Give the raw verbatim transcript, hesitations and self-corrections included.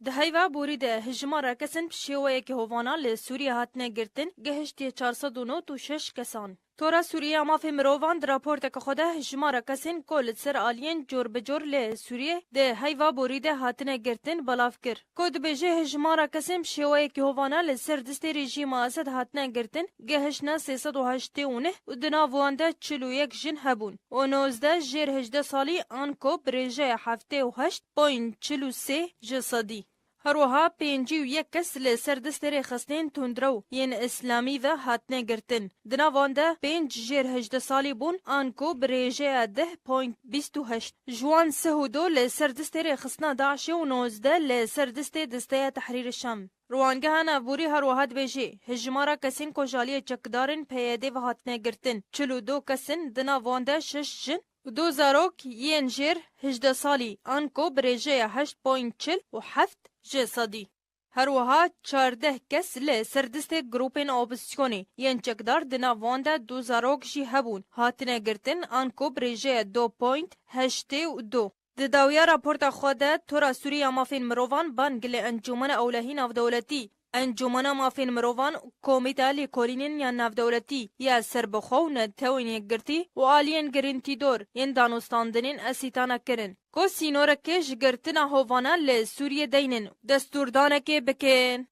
Di heyva borî de hijmara kesên bi şêweyekî hovana li Sûriyê hatine girtin gihiştiye çar sed û nod û şeş kesan. Tora Sûriyê ya Mafê Mirovan di raporteke xwe de hijmara kesên ku li ser aliyên cor bi cor li Sûriyê di heyva borî de hatine girtin belav kir, ku dibêje hijmara kesên bi şêweyekî hovana li ser destê rejîma Esed hatine girtin gihiştine sê sed û heştê û neh û di nav wan de çil û yek jin hebûn û nozdeh jêr hejdeh salî an ku bi rêjeya heftê û heşt point çil û sê ji sedî. Her wiha pêncî û yek kes li ser destê rêxistinên tundrew yên îslamî ve hatine girtin. Di nav wan de pênc jêr hejdeh salî bûn an ku bi rêjeya deh point bîst û heşt. Ji wan sih û du li ser destê rêxistina DAIŞê û nozdeh li ser destê Desteya Tehrîrê Şam. Rwangeha navborî her wiha dibêje, hijmara kesên ku ji aliyê çekdarên P Y D'ê ve hatine girtin, çil û du kes in, di nav wan de şeş jin û du zarok yên jêr hejdeh salî an ku bi rêjeya heşt point çil û heft ji sedî. Her wiha çardeh kes li ser destê grûpên opozisyonê yên çekdar, di nav wan de du zarok jî hebûn, hatine girtin an ku bi rêjeya du point heştê û du. Di dawiya raporta xwe de Tora Sûrî ya Mafên Mirovan bang li Encûmena Ewlehî Navdewletî, Encûmena Mafên Mirovan û Komîta Lêkolînên ya Navdewletî ya Serbixwe û Netewên Yekgirtî û aliyên girîntîdor yên danûstandinên Esîtana kirin, ku sînorekê ji girtina hovana li Sûriyê deynin û destûrdanekê bikin.